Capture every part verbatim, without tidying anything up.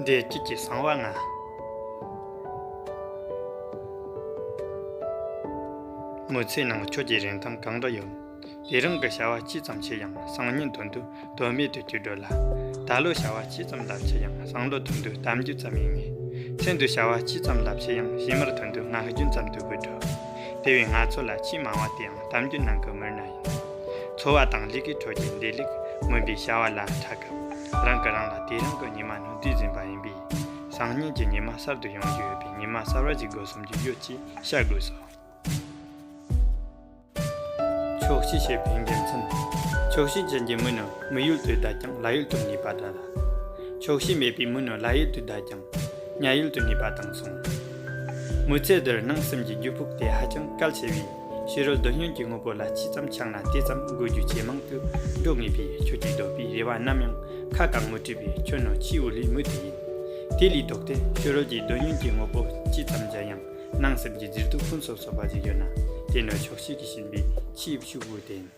འདས་རྒྱུད་ཀྱི་གསང་བ་ལྔ། མི་ཚེ་ནང་ཁྱོད་ཀྱི་རིན་ཐང་གང་འདྲ་ཡོད། དེ་རིང་གི་བྱ་བ་ཅི་ཙམ་བྱས་ཡང་སང་ཉིན་ཐོན་དུས་དོན་མེད་དུ་གྱུར་འགྲོ་ལ། ད་ལོ་བྱ་བ་ཅི་ཙམ་ལབ་བྱས་ཡང་སང་ལོ་ཐོན་དུས་གཏམ་རྒྱུད་ཙམ་ཡིན་ངེས། མཚན་དུ་བྱ་བ་ཅི་ཙམ་ལབ་བྱས་ཡང་ཕྱི་མར་ཐོན་དུས་ངག་རྒྱུན་ཙམ་དུ་གྱུར་འགྲོ། དེ་བས་ང་ཚོ་ལ་ཆེས་མང་བ་དེའང་གཏམ་རྒྱུད་ནང་གི་མི་སྣ་ཡིན། འཚོ་བ་དང་ལས་ཀའི་ཁྲོད་ཀྱི་བདེ་ལེགས་མིན་པའི་བྱ་བ་ལ་འཕྲད་སྐབས། རང་གིས་རང་ལ་དེ་རིང་གི་ཉི་མ་ནི་དུས་ཟིན་པ་ཡིན་པས། སང་ཉིན་གྱི་ཉི་མ་གསར་དུ་ཡོང་རྒྱུ་ཡོད་པས་ཉི་མ་གསར་བ་ཞིག་དགོས་བསམ་རྒྱུ་ཡོད་ཅེས་བཤད་དགོས་སོ། ཆོག་ཤེས་བྱེད་པའི་དགེ་མཚན། ཆོག་ཤེས་ཅན་གྱི་མི་ནི་མི་ཡུལ་དུ་བསྡད་ཀྱང་ལྷ་ཡུལ་དུ་གནས་པ་འདྲ་ལ། ཆོག་ཤེས་མེད་པའི་མི་ནི་ལྷ་ཡུལ་དུ་བསྡད་ཀྱང་ཉ་ཡུལ་དུ་གནས་པ་དང་མཚུངས། མི་ཚེ་འདིར་སྣང་སེམས་ཀྱི་རྒྱུད་ཕུག་དེ་ཧ་ཅང་གལ་ཆེ་བས། ཕྱི་རོལ་དོན་ཡོད་ཀྱི་དངོས་པོ་ལ་ཅི་ཙམ་ཆགས་ན་དེ་ཙམ་དགོས་རྒྱུ་ཇེ་མང་དུ་འགྲོ་ངེས་པས། ཁྱོད་ཀྱི་འདོད་པའི་རེ་བ་ནམ་ཡང་ཁ་གང་མི་བྲིས་པས། ཁྱོད་ནི་ཆེས་འོལ་བའི་མི་དེ་ཡིན། དེ་ལས་ལྡོག་སྟེ་ཕྱི་རོལ་གྱི་དོན་ཡོད་ཀྱི་དངོས་པོ་ཅི་ཙམ་མཇལ་ཡང་སྣང་སེམས་ཀྱི་མཛེས་སྡུག་ཀུན་སོ་སོ་བ་ཞིག་ཡོད་ན། དེ་ནི་ཆོག་ཤེས་ཀྱིས་བྱིན་པའི་ཆེས་ཕྱུག་པོ་དེ་ཡིན།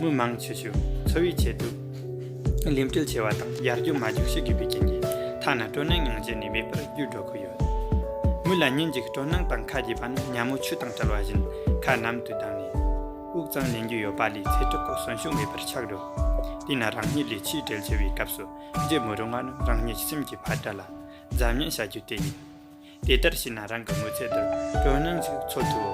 མི་མང་ཆེ་ཤོས་འཚོ་བའི་ཆེད་དུ་ལས་བྲེལ་ཆེ་བ་དང་ཡར་རྒྱུ་མར་རྒྱུ་བྱེད་དགོས་པའི་རྐྱེན་གྱིས། ཐ་ན་སྤྲོ་སྣང་ཡང་བརྗེད་ནས་མེད་པར་གྱུར་འགྲོ་གི་ཡོད། མི་ལ་ཉིན་གཅིག་སྤྲོ་སྣང་དང་ཁ་གྱེས་པ་ནི་ཉ་མོ་ཆུ་དང་བྲལ་བ་བཞིན་ཁ་ནམ་དུ་ལྡང་ནས་དབུགས་ཙམ་ལེན་རྒྱུ་ཡོད་པ་ལས་ཚེ་སྲོག་གི་གསོན་ཤུགས་མེད་པར་ཆགས་འགྲོ། དེས་ན་རང་ཉིད་ལས་ཆེས་བྲེལ་ཆེ་བའི་སྐབས་སུ་བརྗེད་མི་རུང་བ་ནི་རང་ཉིད་སེམས་ཀྱི་འཕར་སྒྲ་ལ་འཛམ་གླིང་བྱ་རྒྱུ་དེ་ཡིན། དེ་ལྟར་བྱས་ན་རང་གི་མི་ཚེ་འདིར་སྤྲོ་སྣང་ཞིག་འཚོལ་ཐུབ་བོ།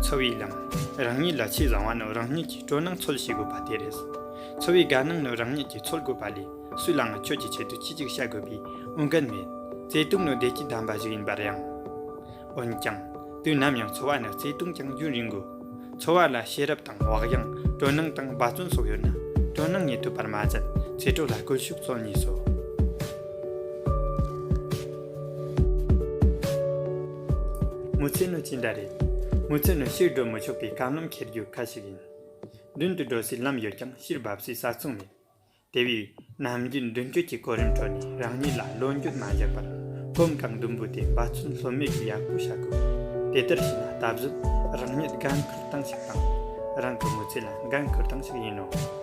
འཚོ་བའི་ལམ། རང་ཉིད་ལ་ཆེས་བཟང་བ་ནི་རང་ཉིད་ཀྱིས་སྤྲོ་སྣང་འཚོལ་ཤེས་དགོས་པ་དེ་རེད། འཚོ་བའི་དགའ་སྣང་ནི་རང་ཉིད་ཀྱིས་འཚོལ་དགོས་པ་ལས་སུ་ལའང་ཁྱོད་ཀྱི་ཆེད་དུ་ཅི་ཞིག་བྱ་དགོས་པའི་འོས་འགན་མེད། བརྩེ་དུང་ནི་བདེ་སྐྱིད་ལྡན་པ་ཞིག་ཡིན་པར་ཡང་། འོན་ཀྱང་། དུས་ནམ་ཡང་འཚོ་བ་ནི་བརྩེ་དུང་ཀྱང་རྒྱུན་རིང་དགོས། འཚོ་བ་ལ་ཤེས་རབ་དང་བག་ཡངས་སྤྲོ་སྣང་དང་འབད་བརྩོན་སོགས་ཡོད་ན་སྤྲོ་སྣང་རྙེད་ཐུབ་པར་མ་ཟད་ཚེ་སྲོག་ལ་བཀོལ་ཤུགས་འཚོལ་ནུས་སོ། མི་ཚེ་ནི་ཅི་འདྲ་རེད། མི་ཚེ་ནི་ཕྱིར་འགྲོ་མི་ཆོག་པའི་རྐང་སྣམ་འཁྱེར་རྒྱུ་ཁ་ཞིག་ཡིན། མདུན་དུ་འགྲོ་སའི་ལམ་ཡོད་ཀྱང་ཕྱིར་འབབ་སའི་ས་མཚམས་མེད། དེ་བས་ནམ་རྒྱུན་མདུན་སྐྱོད་ཀྱི་གོ་རིམ་ཁྲོད་ནས་རང་ཉིད་ལ་བློ་འགྱོད་མ་བཞག་པར་གོམ་གང་མདུན་སྤོས་ཏེ་འབད་བརྩོན་ལྷོད་མེད་ཀྱིས་ཡག་པོ་བྱ་དགོས། དེ་ལྟར་བྱས་ན་ད་གཟོད་རང་ཉིད་འགན་འཁུར་སྟངས་ཤིག་དང་། རང་གི་མི་ཚེ་ལ་འགན་འཁུར་སྟངས་ཤིག་ཡིན་ནོ།